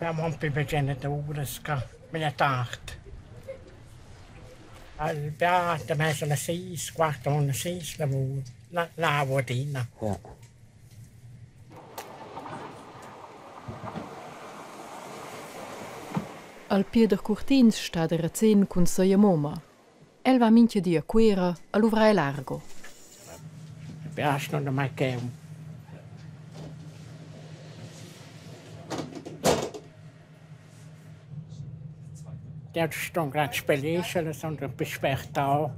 Abbiamo più genitores che mia tard. Al beata mezza le 6, quarto alle 6 lavoro, la lavoratina. Ja. Al Pieder Curtins stat era zen cun sia moma. El va mintga di a Cuera a luvrar el Argo. Piace non mai che Der stond grad spelesce, sondern bespertau.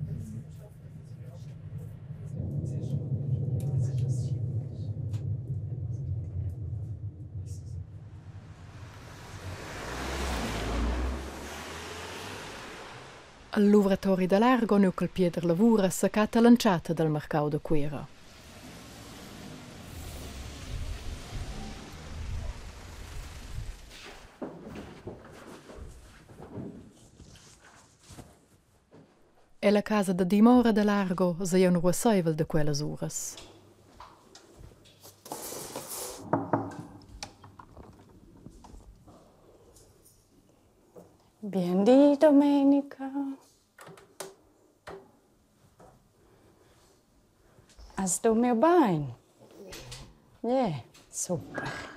Al luvratori dall'Argo nua ch'il Pieder lavura secatta l'entschatta dal marcau da Cuera. Ella casa da dimora dall'Argo sei aunc ruasseivel da quellas uras. Bien di, Domenica. Has dormiu bein? Yeah, super.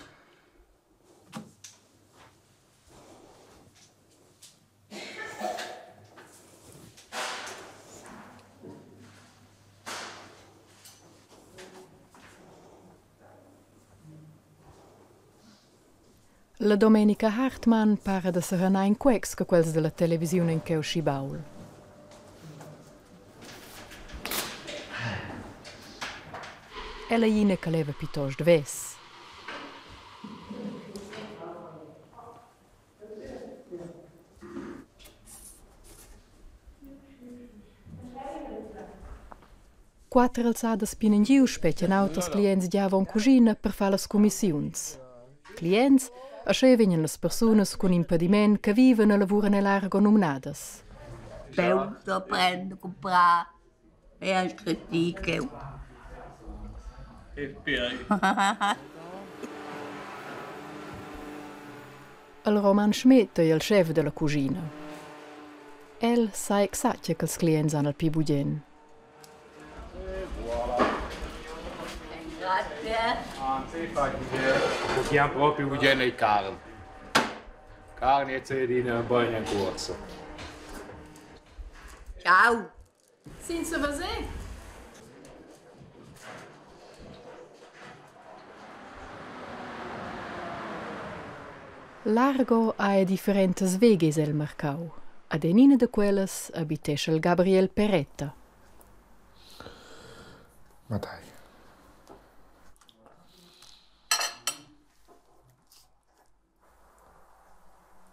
La Domenica Hartmann para da serenar in quex che quels dalla televisiun ein cheu schi baul. Ella ei ina che leva plitost vess. Quater alzadas pin engiu spetgan auters clients gia avon cuschina per far las cumissiuns. Clients, aschia vegnan las persunas cun impediment che vivan e lavuran el Argo numnadas. Beuta, prender, cumprar e scrit cheu. FBI. Il Roman Schmed ei il schef dalla cuschina. El sa exact tgei ch'ils clients han il pli bugen. Grazie. Anzi, fai han proprio bugen ei carn. Carn jetzt adina bein en cuorsa. Ciao. Senza vaser? Largo ha ei differentas vegas el marcau. Ad en ina da quellas habitescha il Gabriel Perretta. Ma dai.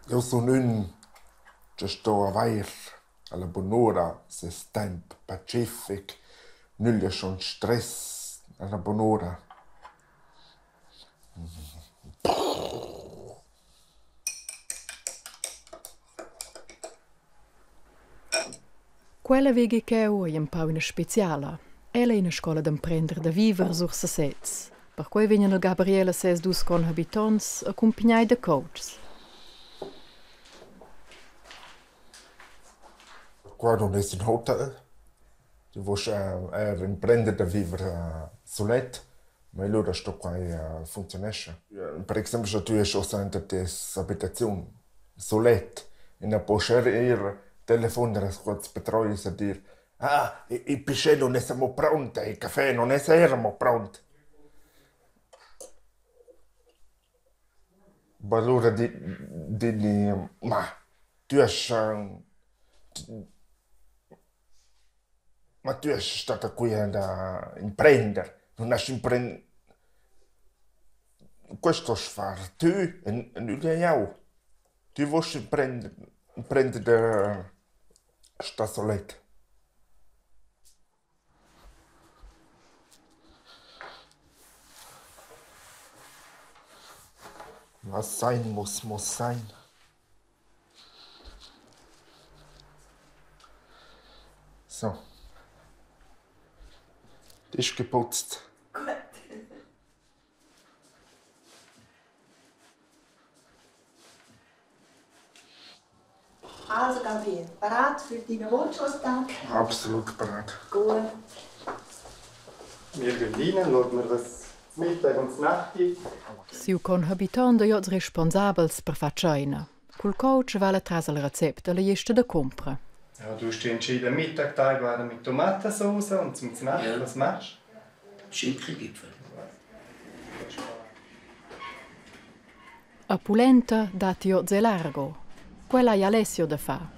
Eu sun ün cha sto avair alla bunura seis temp pachific, nüglia schon stress alla bunura. Quella vegi cheu ei empau ina speciala. Ella ei ina scola d'emprender da viver sur sesez. Perquei vegnan il Gabriel e ses dus conhabitonts accumpignai da coachs. Qua nun es ün hotel. Tu voust eir imprender da viver sulet, ma lura sto quai funcziunescha. Per exaimpel scha tü esch uossa aint in tes abitaziun sulet e na poust eir ir telefoner a scuots petroias a dir: «Ah, il pisché nun es amo pront, il cafè nun es eir amo pront.» Ma lura di dini: «Ma tü esch ma tü esch stata qui da imprender, nun hast impren quest stost far tü e nüglia jau. Tü voust imprender imprender da star sulet.» Was sein muss, muss sein. So. Tisch geputzt. Gut. Bereit für deinen Wunschalltag? Absolut bereit. Gut. Wir gehen rein, schauen wir, was zum Mittag und zur Nacht gibt. Siu conhabitant ei oz responsabels per far tscheina. Cul coach vala tras il recept alla gliesta da cumpra. Ja, du hast dich entschieden, Mittag Teigwaren mit Tomatensauce und zum Znacht, Ja. was machst Schinkengipfel. A pulenta datti oz el Argo. Quella ei Alessio da far.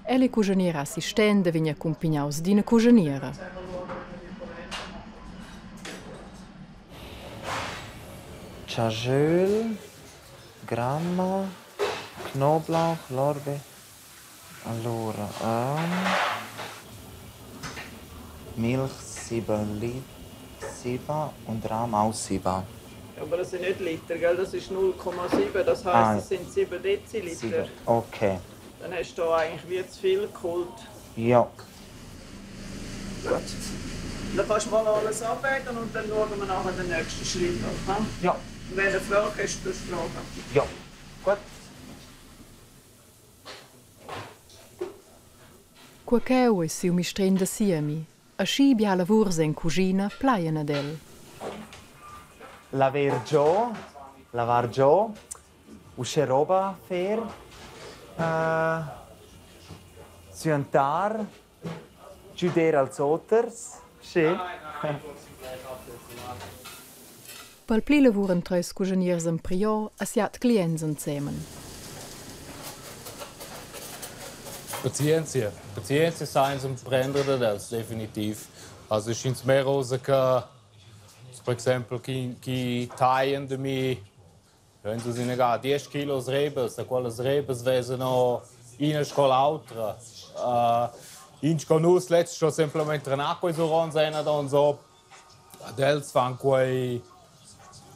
El ei cuschinier assistent e vegn accumpignaus d'ina cuschiniera. Chajöl, gramma, Knoblauch, Lorbeer. Allora, Milch 7 Liter, 7 und Rahm auch 7. Aber das sind nicht Liter, gell? Das ist 0,7, das heisst, Ah. das sind 7 Deziliter. 7. Okay. Dann hast du da eigentlich wie zu viel geholt. Ja. Gut. Dann kannst du mal alles abwägen und dann schauen wir nachher den nächsten Schritt an. hm? Ja. Und wenn du eine Frage hast, du fragen. Ja. Gut. Quei cheu ei siu mistregn da siemi. Aschi bia lavurs en cuschina plaian ad el. Laver giò, lavar giò, usce roba fer, süantar, giuder als oters, sì. Pel pli lavuran treis cuschiniers en prior e siat clients ensemen. Pazienza. Pazienza sainza prender dad els, definitiv. Also es ins mehr rosa che per exempel chi chi taglia de mi wenn du sie negar 10 kilos rebes, da quelles rebes vesen no ina scola altra. In sco nus letzt schon semplicemente trenar quei surons ena don so. Ad els fan quei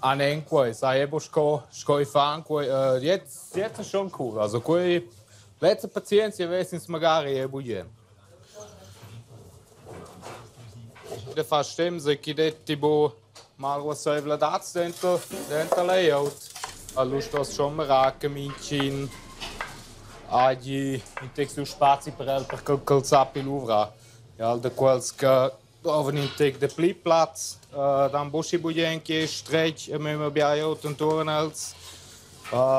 anen quei, sai ebo sco sco i fan quei jetzt jetzt ist schon cool. Also quei letzte Pazienza vesins magari ebo jen. Da fa stemse chi detti bo malwa seivla dats dentro dentro layout. Allo sto schon merake mincin agi in text spazi per el per quel quel sappi l'uvra. Ja, al de quels che trovan in tec de pli plaz, dan boschi bugen che stretch e mema biaio tentoren els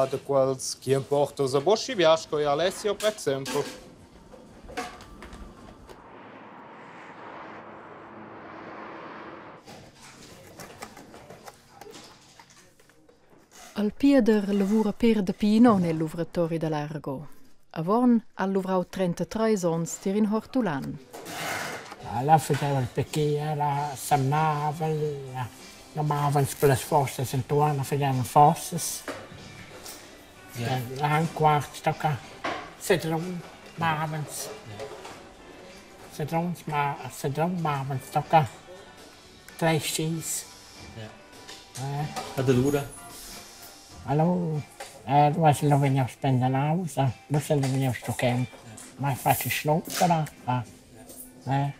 de quels chi importa a boschi biasco e Alessio per esempio. Al Pieder lavura per dapi in onn el luvratori da Largo. Avon ha luvrau 33 onns tier in hortulan. La faceva il picchiere, la semnava, la chiamavano per le fosse intorno, facevano fosse. Ja. La un quart stocca Sedrun mavens. Sedrun ma Sedrun mavens stocca tre skis. Ja. Eh. Ad allura? Allora, eh, lo veniva a spendere l'ausa, lo se lo veniva a stoccare. Ma faccio schluppera. Eh.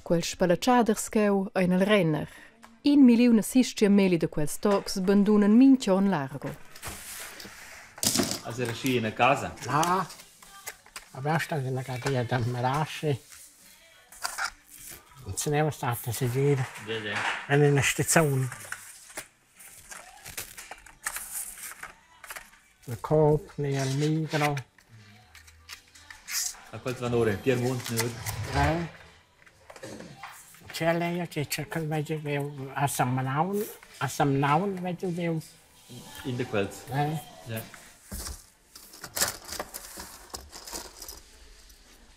Quels spalatschaders cheu ein el Renner. In milliun e sis meli da quels tocs bandunan mintga onn Largo. Also era schi in a casa? No, abbiamo stato nella cadeia da Merasci. Non se ne era stata a seguire. Ja, ja. Era in una stazione. Il Coop, il Migros. A quels van ora in Piemunt, ne? Eh. C'è lei che cerca di vedere a San Manaun, a San Manaun vedo. In de quels. Eh. Ja.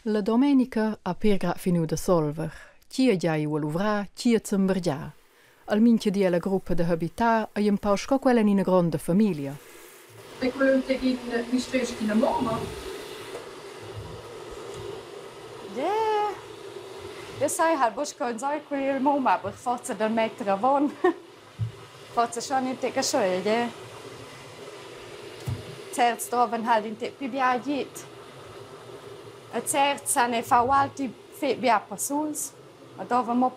La domenica ha per grad finiu da solver. Chi ha già iu a luvrar, chi a zambergiar. Al mincha di alla gruppa da habitar ei un pau sco quella in ina gronda famiglia. E quello che in mistress in mamma? Yeah. Io sai halt buca con sai qui il mumma, aber forse dal mettere avon. Forse schon in tega schön, ja. Certs trovan halt in te più biagit. E certs hanno fa alti fe bia persuls. A dove mo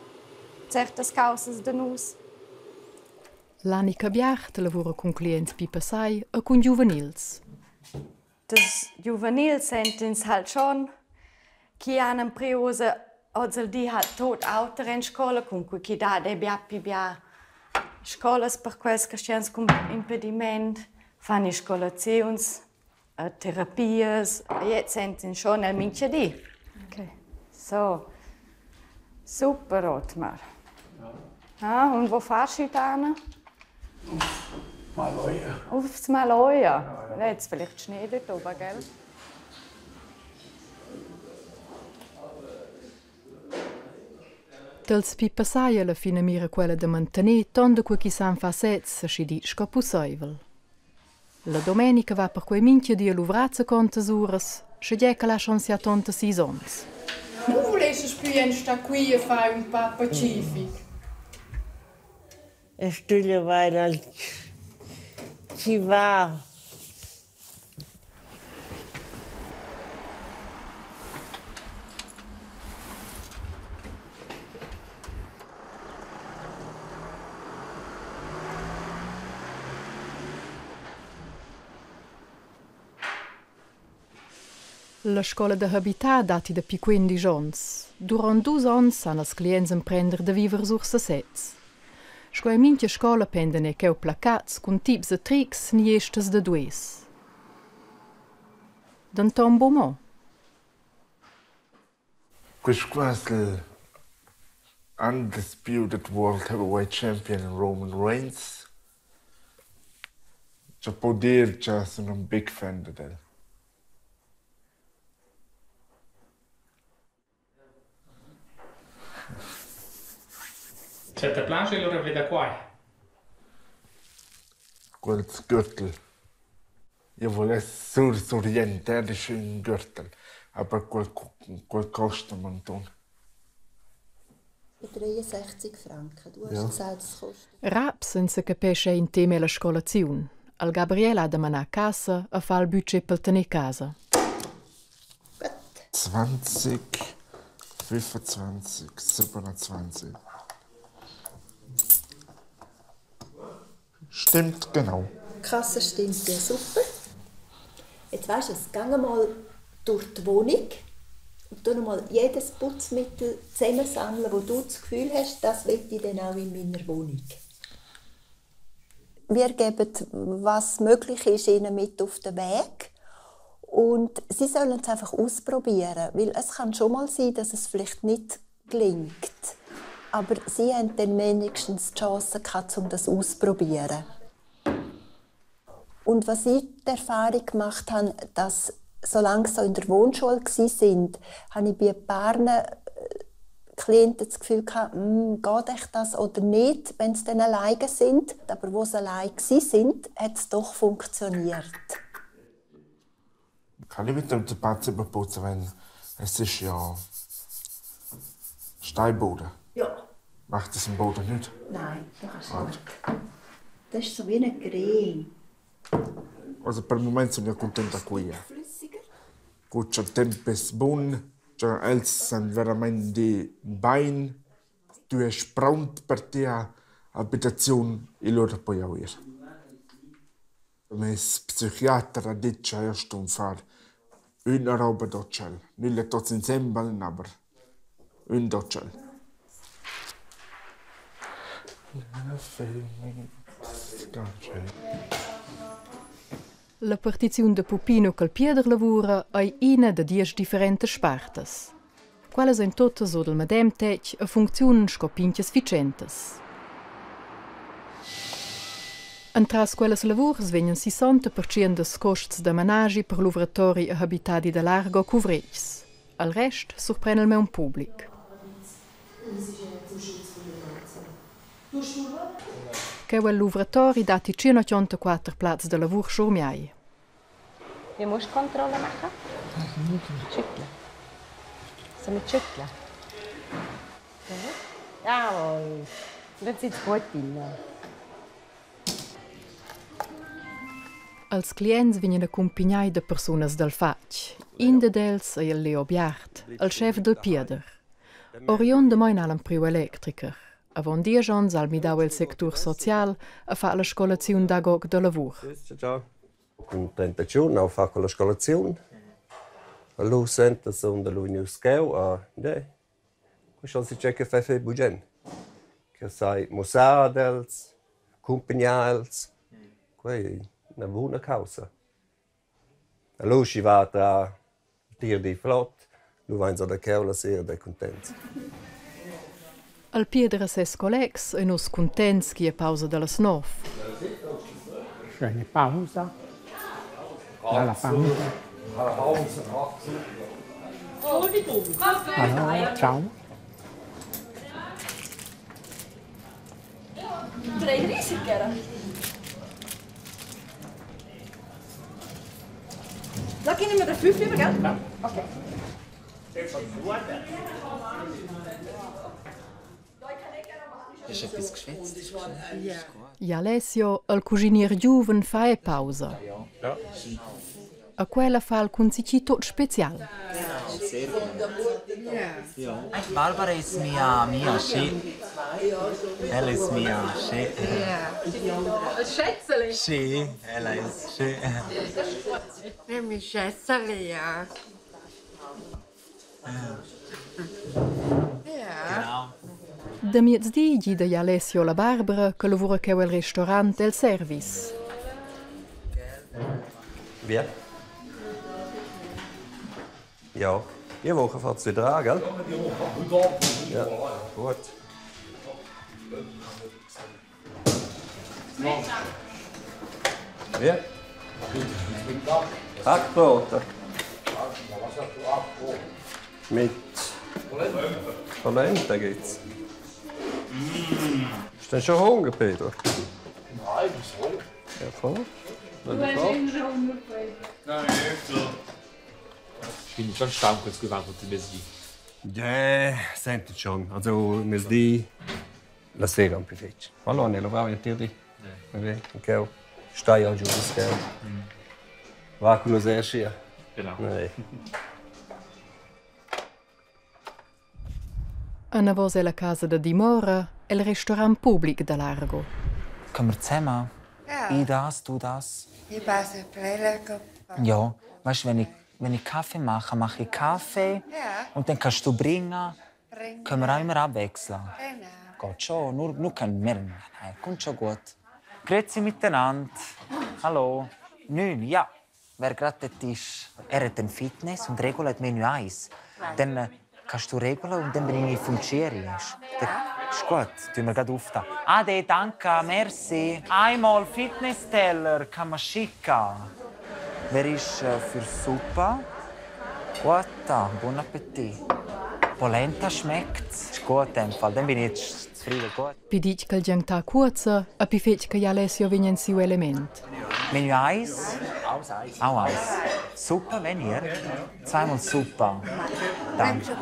Certas causas da nus. L'Annika Biart lavura cun clients pli passai e cun giuvenils. Das Juvenil sentins halt schon chi han empriu ussa oz il di halt tot auter en scola, cunquei chi dat ei bia pli bia scolas per quels carstgauns cun impediment, fan scolaziuns, terapias. Jetzt sentins schon el mintga di. Okay. So. Super, Otmar. Ah, und wo fahrst du heute hin? Maloja. Aufs Maloja. Ja, jetzt vielleicht Schnee dort oben, gell? Dels pli passai ei la finamira quella da mantener ton da quei chi san far sezs aschi ditg sco pusseivel. La domenica va perquei mintga di a luvrar zacontas uras, schegie ch'el ha schon siatontasis onns. Nu vulessas plü jent star qui e far ün pa pachific? E stüglia vair alch chi va. La scola da habitar datti dapi quindisch onns. Duront dus onns san els clients emprender da viver sur sesez. Sco en mintga scola pendan ei cheu placats cun tips e trics ni gliestas da duers. Denton buc mo. Quist qua es il undisputed World Heavyweight Champion Roman Reigns. Cha po dir cha sun ün big fan dad el. Scha te plascha lura vi da quai. Quels gürtel. Eu vuless sursurrienter ün gürtel, aber quel quel costa mantun. 63 Franken. Du hast gesagt, es kostet. Raps en secapescha in tema ella scolaziun. Al Gabriel ha da manar cassa e fa il budget pel tener casa. 20, 25, 27. Stimmt genau. Kasse stimmt ja super. Jetzt weisst du was, geh mal durch die Wohnung und tu mal jedes Putzmittel zusammensammeln, wo du das Gefühl hast, das will ich dann auch in meiner Wohnung. Wir geben, was möglich ist, ihnen mit auf den Weg. Und sie sollen es einfach ausprobieren, weil es kann schon mal sein, dass es vielleicht nicht gelingt. Aber sie haben dann wenigstens die Chance gehabt, um das auszuprobieren. Und was ich die Erfahrung gemacht habe, dass solange sie in der Wohnschule sind, habe ich bei ein paar Klienten das Gefühl gehabt, geht echt das oder nicht, wenn sie dann alleine sind. Aber wo sie allein sind, hat es doch funktioniert. Kann ich mit dem Badzimmer putzen, wenn es ist ja Steinboden? Ja. Macht das im Boden nicht? Nein, da kannst du nicht. Das ist so wie eine Creme. Also per il momento sono contenta qui. Flüssiger. Gut, c'è tempo es bun, c'è els san veramente bain, tu es pronto per tia abitazione e loro poi avere. Mes psichiater ha dit cha eu ston far üna roba d'hotel. Nüglia tuots insembel, aber ün d'hotel. La partiziun da Pupino ch'el Pieder lavura ei ina da diesch differentas spartas. Quellas ein tuttas or dal medem tetg e funcziunan sco pintgas fitschentas. Entras quellas lavurs vegnan 60% dals cuosts da manaschi per luvratori e habitadi da Largo cuvretgs. Al rest surpren il maun public. Cheu el luvratori datti 184 plazs da lavur schurmiai. Wie musst du Kontrolle machen? Schütteln. So mit Schütteln. Jawohl. Und dann sitzt gut drin. Els clients vegnan accumpignai da persunas dal fatg. In dad els ei il Leo Biart, il schef dal Pieder. Oriundamain ha el empriu electricher. Avon diesch onns ha el midau el sectur social e fa la scolaziun d'agog da lavur. Ciao. Cun 31 ho fat quella scolaziun. Lu senta sun da lu vegnius cheu a de. Questo si c'è che fai fai bugen. Che sai mussar ad els, accumpagnar els. Quei è una buna caussa. E lu schi va tra tir di flot, lu vainsa da cheu la sera da cuntents. Al Pieder e ses collegs ein uss cuntents ch'igl ei pausa dallas nov. Schöne Pausa. Dalla pausa. Hallo, ciao. Da gehen wir den 5 über, gell? Ja. Okay. Hast du etwas geschwätzt? Ja Alessio, il cuschinier giuven, fa e pausa. Ja. A quella fa el cun zichi tot special. Sehr gut. Ja. Barbara ist mia mia, sì. Ella ist mia, sì. Schätzeli. Sì, ella ist, sì. Nimm Schätzeli, ja. Ja. Da miezdi gida Alessio la Barbara che lavura cheu el restaurant el service. Wie? Ja, die Woche fährt es wieder an, gell? Ja, gut. Wie? Hackbraten. Mit Polenta gibt's. Ist denn schon Hunger, Pedro? Nein, wieso? Ja, voll. Du hast immer schon Hunger, Pedro. Nein, nicht so. Ich bin schon stank, als gewartet die Mesdi. Ja, senti schon. Also, mesdi la sera un più fetch. Allora, ne lavoravo in tirdi. Ja. Okay. Stai al giù, gell? Va con lo sehr Genau. Nee. Anavos ella casa da dimora, el restaurant public da Largo. Können wir zusammen? Ja. Ich das, du das. Ich passe Brille. Ja, weißt du, wenn ich Kaffee mache, mache ich Kaffee. Ja. Und dann kannst du bringen. Bringen. Können wir auch immer abwechseln. Genau. Geht schon, nur können wir. Nein, kommt schon gut. Grüezi miteinander. Hallo. Neun, ja. Wer gerade der Tisch. Er hat ein Fitness und Regula hat Menü 1. Dann kannst du regeln und dann bringe ich Funchieri. Ist gut, tun wir gerade auf da. Ade, danke, merci. Einmal Fitnessteller kann man schicken. Wer ist für Suppe? Gut, bon Appetit. Polenta schmeckt. Ist gut in dem Fall. Dann bin ich jetzt zufrieden. Gut. Pi ditg ch'el giantar cuorza, e pi fetg che Alessio vegn en siu element. Menü 1. Auch eins. Suppe, wenn ihr? Zweimal Suppe. Danke.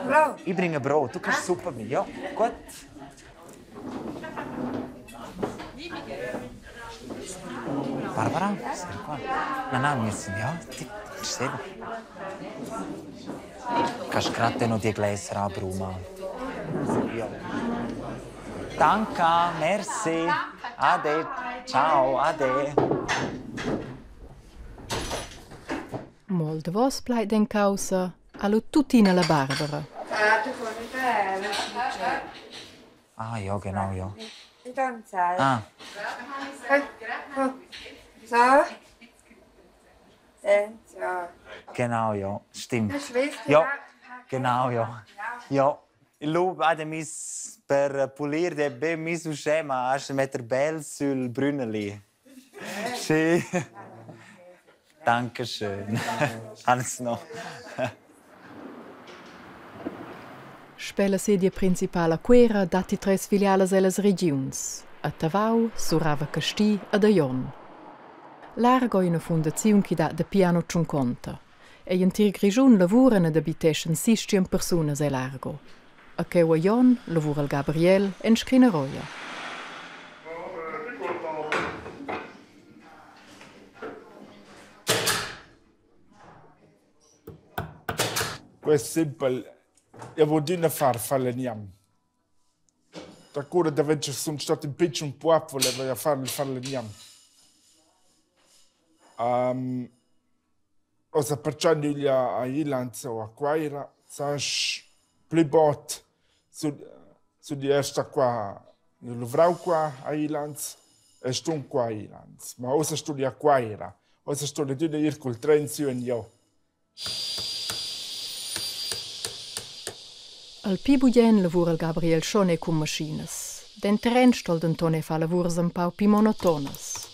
Ich bringe Brot. Du kannst Suppe bringen. Ja, gut. Barbara, sehr gut. Nein, nein, wir sind ja. Die, sehr gut. Kannst gerade noch die Gläser abräumen. Ja. Danke, merci. Ade. Ciao, ade. Mo il davos plaid en caussa ha lu tuttina la Barbara. Ah, du kommst nicht Ah, ja, genau, ja. Ich tanze. Ah. So. Dann so. Genau, ja. Stimmt. Das weißt du Ja, genau, ja. Ja. Il lup ha mis per pulir de be mis uschema, hast metter bel sul Brünneli. Sì. Dankeschön. Alles noch. Sper la sedia principala a Cuera datti treis filialas ellas regiuns: a Tavau, Surava Casti ed a Jon. Largo è ina fundaziun che dat dapi anno tschunconta. Egl entir Grischun lavuran ed habiteschan 600 persunas el Largo. A cheu a Jon lavura il Gabriel en scrinaroia. Questo è simpel. Io voglio dire far falegnam. Da cura davent che sun stat ün pitschen puob voleva eu far il farlegnam. Uossa perchè nüglia a Ilanz o a Cuaira, sasch plü bod sun sun i sta qua, eu luvrau qua a Ilanz e stun qua a Ilanz. Ma uossa stun i a Cuaira. Uossa stun adüna ir cul tren sü e giò. Al pli bugen lavura il Gabriel schon era cun maschinas. Denteren sto el denton era far lavurs empau pli monotonas.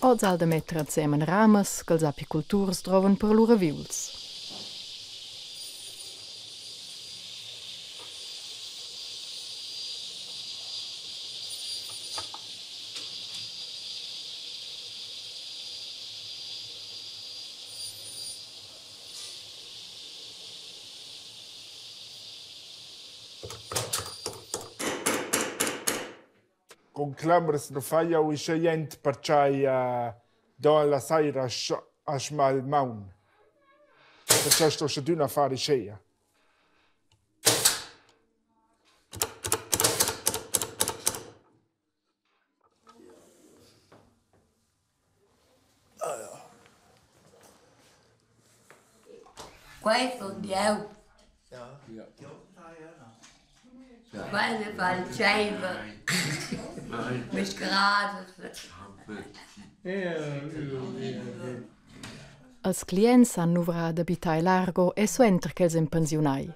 Oz ha el da metter ensemen ramas ch'ils apiculturs drovan per lur aviuls. Cun clamers nu fai jau uschè jent perchai do la saira a schmal il maun. Perchai sto adüna far uschea. Quei sun jeu. Quei fa il tscheiver. Mascaradas. Els clients han luvrà d'abitar el Largo e suenter ch'els ein pensiunai.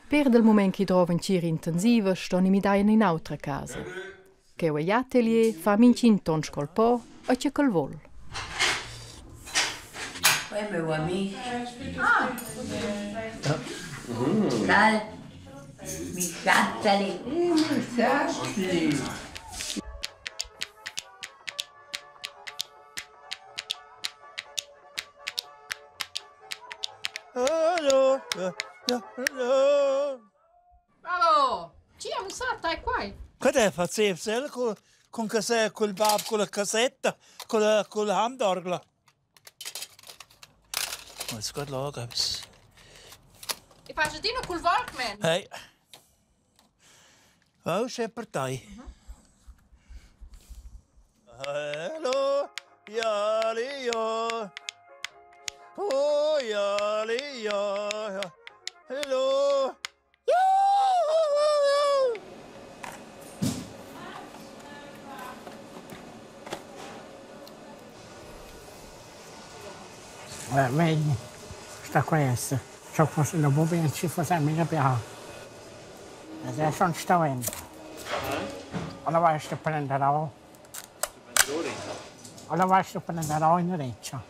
Pér dal mument ch'i drovan tgira intensiva ston i midar en in'autra casa. Cheu egl atelier fa mintgin ton sco'l po e tgei ch'el vul. Quei meu ami. Dal mi schazzali. Mi schazzali. Bravo! Chi ha mussà tai quai? Quai è facil cun cun cul bab culla cassetta, culla culla handorgla. Jetzt gut schauen. E fai adina cul Walkman? Hey. Oh, schön per tai. Hallo, ja, ja. Oh, ja, ja. Hallo. Vegn sta questa. Ciò fosse la bobina ci fosse mica più. Ed è schon stau in. Allora vai a prendere Allora vai a prendere in reccia.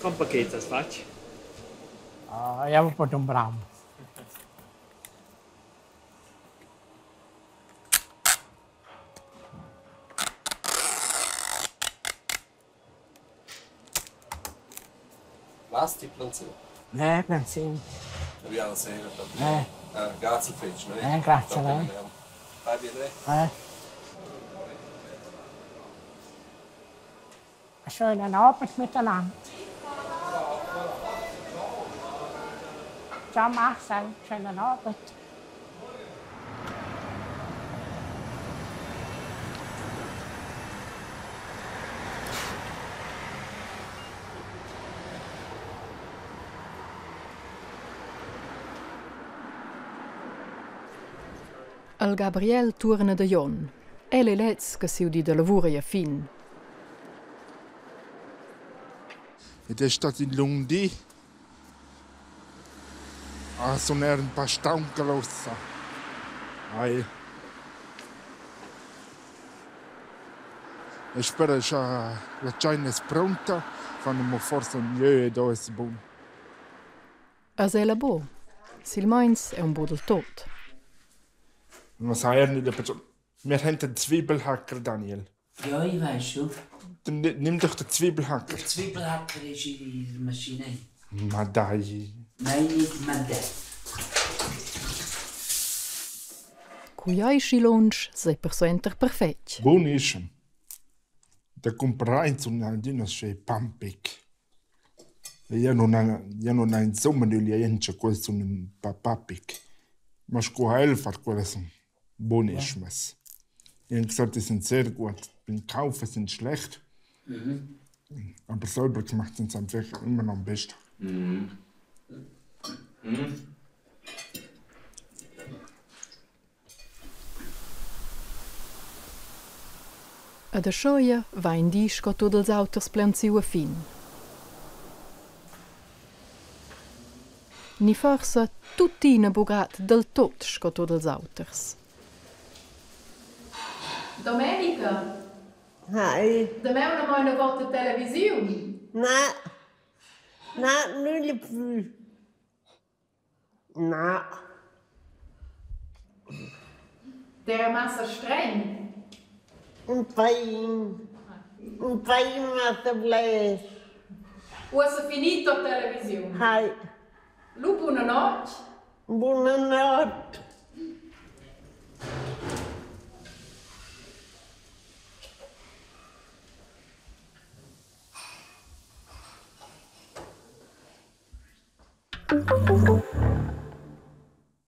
Con paquets has fatg? Uh, eu pot un bram. Was ti plansin? Ne, plansin. Abbiamo sera. Eh. Ah, grazie fetg, ne? Grazie a lei. Vai bene. Eh. Schönen Abend miteinander. Ciao Marcel, schönen Abend. Al Gabriel tuorna da Jon. El è lez che siu di da lavur ei a fin. Ed è stat in lung di. Ah, sun eir ün pa staunchel uossa. Ai. E spera cha la tschaina es pronta, fan amo forsa ün jö ed ho es bun. As ella bo? Silmeins è un bo del tot. Ma sai eir nicht, aber wir haben den Zwiebelhacker, Daniel. Ja, ich weiß schon. Dann nimm doch den Zwiebelhacker. Der Zwiebelhacker ist in der Maschine. Ma dai. Nein, nicht ma dai. Cu ei schi lunsch, sei persuenter perfetg. Bun ischem. Da cumprar insumma adüna sche pampig. Eu nun ha eu nun ha insomma nüglia jent cha quels sun ün pa papic. Ma sco ha el fat quellas sun bunischmas. Ich habe gesagt, die sind sehr gut. Beim Kaufen sind schlecht. Mhm. Aber selber gemacht sind sie einfach immer noch am besten. Mhm. Mhm. Ed aschia va in di sco tut ils auters plaunsiu a fin. Ni forsa tuttina buc grad dil tut sco tut ils auters. Domenica. Hi. Damaun amo üna vota televisiun? Na. Na, nüglia plü. Na. D'eira massa streng? Ün pain. Ün pain massa bler. Uossa finito televisiun. Hai. Lu buna not. Buna not.